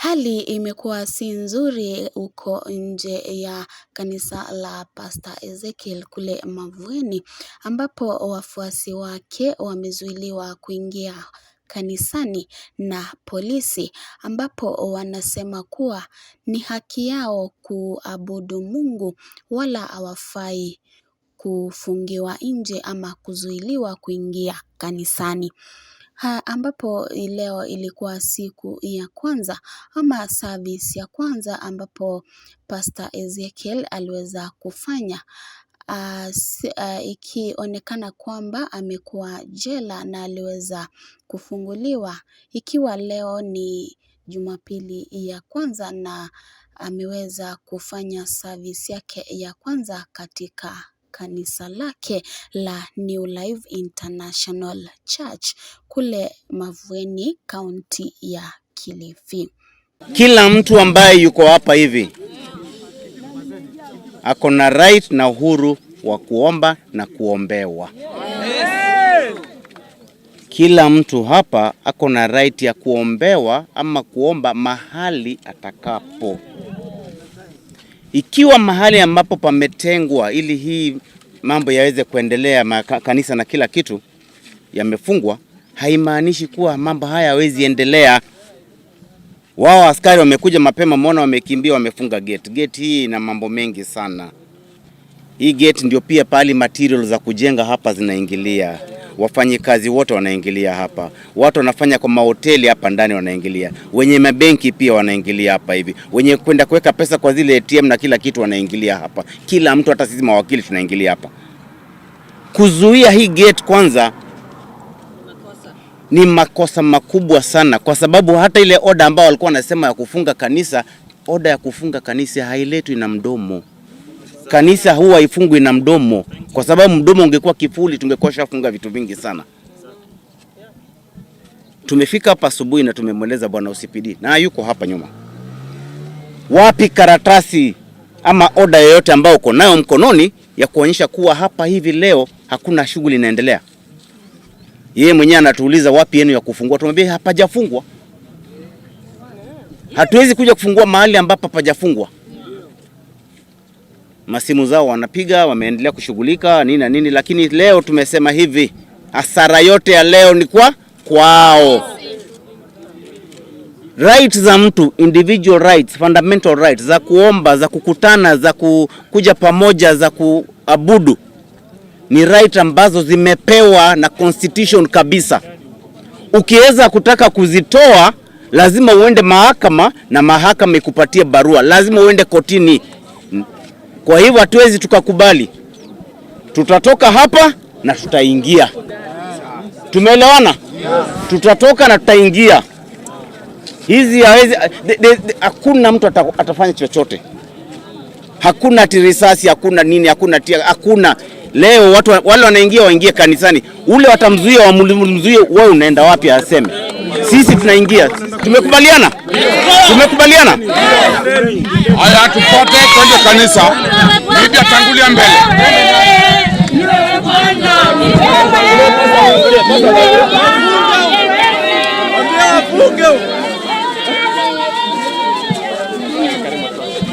Hali imekuwa si nzuri huko nje ya kanisa la Pastor Ezekiel kule Mavueni, ambapo wafuasi wake wamezuiliwa kuingia kanisani na polisi, ambapo wanasema kuwa ni haki yao kuabudu Mungu wala hawafai kufungiwa nje ama kuzuiliwa kuingia kanisani. Ambapo leo ilikuwa siku ya kwanza ama service ya kwanza ambapo Pastor Ezekiel aliweza kufanya, ikionekana kwamba amekuwa jela na aliweza kufunguliwa, ikiwa leo ni Jumapili ya kwanza na ameweza kufanya service yake ya kwanza katika kanisa lake la New Life International Church kule Mavueni, kaunti ya Kilifi. Kila mtu ambaye yuko hapa hivi ako na right na uhuru wa kuomba na kuombewa. Kila mtu hapa ako na right ya kuombewa ama kuomba mahali atakapo. Ikiwa mahali ambapo pametengwa ili hii mambo yaweze kuendelea, kanisa na kila kitu yamefungwa, haimaanishi kuwa mambo haya hayawezi endelea. Wao askari wamekuja mapema, mbona wamekimbia, wamefunga gate. Gate hii ina mambo mengi sana. Hii gate ndio pia pali material za kujenga hapa zinaingilia, wafanyikazi wote wanaingilia hapa, watu wanafanya kwa mahoteli hapa ndani wanaingilia, wenye mabenki pia wanaingilia hapa hivi, wenye kwenda kuweka pesa kwa zile ATM na kila kitu wanaingilia hapa. Kila mtu, hata sisi mawakili tunaingilia hapa. Kuzuia hii gate kwanza ni makosa makubwa sana, kwa sababu hata ile oda ambao walikuwa wanasema ya kufunga kanisa, oda ya kufunga kanisa hailetwi na mdomo. Kanisa huwa haifungwi na mdomo, kwa sababu mdomo ungekuwa kifuli, tungekuwa shafunga vitu vingi sana. Tumefika hapa asubuhi na tumemweleza bwana OCPD na yuko hapa nyuma. Wapi karatasi ama oda yoyote ambayo uko nayo mkononi ya kuonyesha kuwa hapa hivi leo hakuna shughuli inaendelea? Yeye mwenyewe anatuuliza wapi yenu ya kufungua, tumwambie hapajafungwa. Hatuwezi kuja kufungua mahali ambapo hapajafungwa. Masimu zao wanapiga, wameendelea kushughulika nini na nini, lakini leo tumesema hivi, hasara yote ya leo ni kwa kwao. Rights za mtu, individual rights, fundamental rights za kuomba, za kukutana, za kuja pamoja, za kuabudu ni right ambazo zimepewa na constitution kabisa. Ukiweza kutaka kuzitoa lazima uende mahakama na mahakama ikupatie barua, lazima uende kotini. Kwa hivyo hatuwezi tukakubali, tutatoka hapa na tutaingia. Tumeelewana? Tutatoka na tutaingia. Hizi hawezi, hakuna mtu atafanya chochote, hakuna ati risasi, hakuna nini, hakuna tia, hakuna. Leo watu wale wanaingia waingie kanisani, ule watamzuia, wamzuie, wewe unaenda wapi? Aseme sisi tunaingia. Tumekubaliana? Tumekubaliana? Haya, tufuate twende kanisa. Media tangulia mbele.